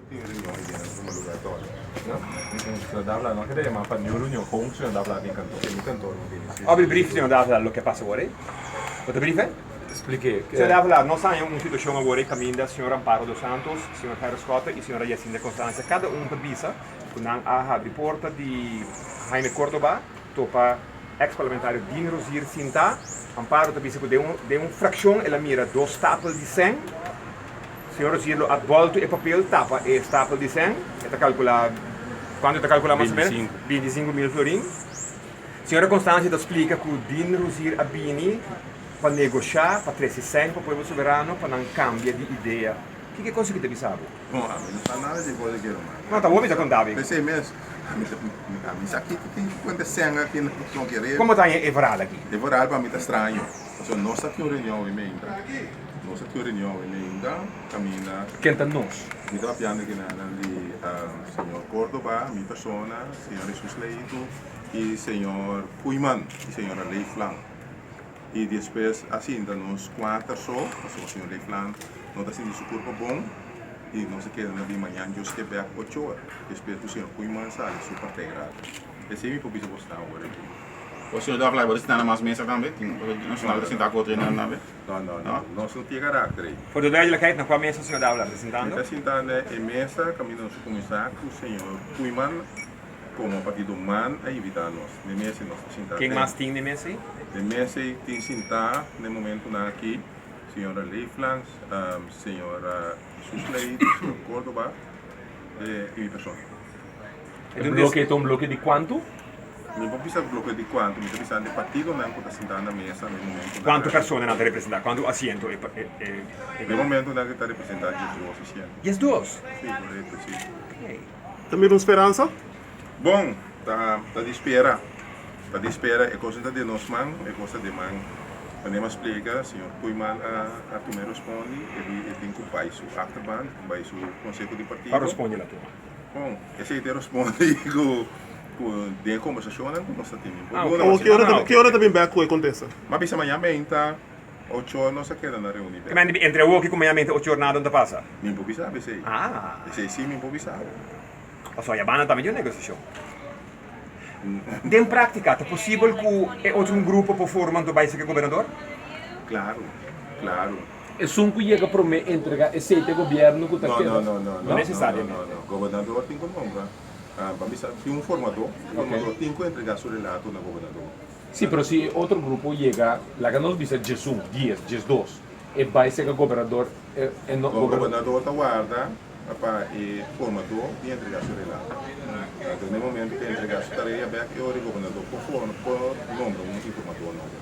Tin reunion ei den prome lugar tòg, no? Señor Davila no a keda yama pa niun reunion, kon señor Davila a bin kantor? Mi kantor no bini, si. Abri brief señor Davila loke a pasa awor ei. Bo ta brief e? Splike. Señor Davila, nos haña un situacion awor ei caminda señor Amparo dos Santos, señor Gerrit Schotte y señora Jacinda Constancia cada un ta bisa cu nan a habri porta di Jaime Cordoba topa ex parlamentario Dean Rozier sinta. Amparo ta bisa cu den un den un fraccion el a mira dos stapel di cen. Señor Rozier lo a bolto e papel tapa e stapel di cen. E ta calcula, cuanto e ta calcula mas o menos? 25 mil florin. Señora Constancia ta splica cu Dean Rozier a bini pa negocia pa trece cen pa Pueblo Soberano pa nan cambia di idea. Kiko e cosa ki ta bisa bo? No, ami no sa nada di cos aki ruman. No, ta bo mi ta conta abi. P'esei mes, ami ta, ami sa kiko tin ki cuenta cen aki no no kere. Como ta haña e verhaal aki? E verhaal pa mi ta straño. Pasobra nos ta tin un reunion awe meinta. Nos ta tin un reunion awe meinta caminda. Ken ta nos? Mi ta papiando aki nan di señor Cordoba, mi persona, señor Jesus Leito y señor Koeiman y señora Leeflang. Y despues a sinta nos cuater so, pasobra señor Leeflang no ta sinti su curpa bon y nos a keda na bin mañan Dios ke bek ocho ora. Despues cu señor Koeiman sali su partij rato. Esey mi por bisa bo sta awor aki. O señor Davelaar bo ta sinta na mas mesa tambe? Tin otro nacional ta sinta cu otro hende tambe? No, no, no. Nos no tin e karakter ei. Voor de duidelijkheid, na kua mesa señor Davelaar ta sintando? Mi ta sinta na e mesa kaminda nos a kuminsá ku señor Koeiman komo partido man a invitá nos. Na e mesa ei nos ta sintá Ken mas tin na e mesa ei? Na e mesa ei tin sintá na e momentunan aki señora Leeflands, señora Susley, señor Cordoba i mi persona. E bloke ta un bloke di kuantu? Mi no por bisa bloke di kuantu, mi ta bisa di partidonan ku ta sintá na mesa na e momentunan. Kuantu personanan ta representá? Kuantu asiento e Na e momentunan ta representá diesdos asiento. Diesdos? Si, korekto, si. Ta mira un speransa? Bon, ta ta di spera. Ta di spera, e kos no ta den nos man, e kos ta den man. Wanneer mi a splika, señor Koeiman a a tuma e respondi, e di e tin ku bai su achterban, bai su konseho di partido. Kua respondi el a tuma? Bon, esei ta e respondi ku ku den e kombersashonnan ku nos ta tene. Ah, Bo oké. duna Awor, ki ora Ah, ta oké. ki ora ta bin bek ku e kontesta? Mi a bisa mañan meinta ocho or nos a keda na reuni bek. Kende entre awoki ku mañan meinta ocho or nada no ta pasa? Mi por bisa bo esei. Ah. Esei sí mi por bisa bo. Pasobra Yabana tambe tin un negosiashon. Den práktika ta posibel ku e otro un grupo por forma anto bai seke gobernador? Klaru, klaru. Esun ku yega promé entrega esei ta e gobièrnu ku ta No, keda? no, no, no, No no, nesesariamente. no, no. Gobernador tin ku nombra. Pa mi sa tin un formadó, e formadó tin ku entregá su relato na gobernador. Sí, pero si e otro grupo yega, laga nos bisa djesun, dies, djesdos, e bai seka gobernador, e e no, No, gobernador ta warda pa e formadó bin entregá su relato. Anto na e momento ku e entregá su tarea bèk, e ora e gobernador por forma, por nombra un informadó nobo.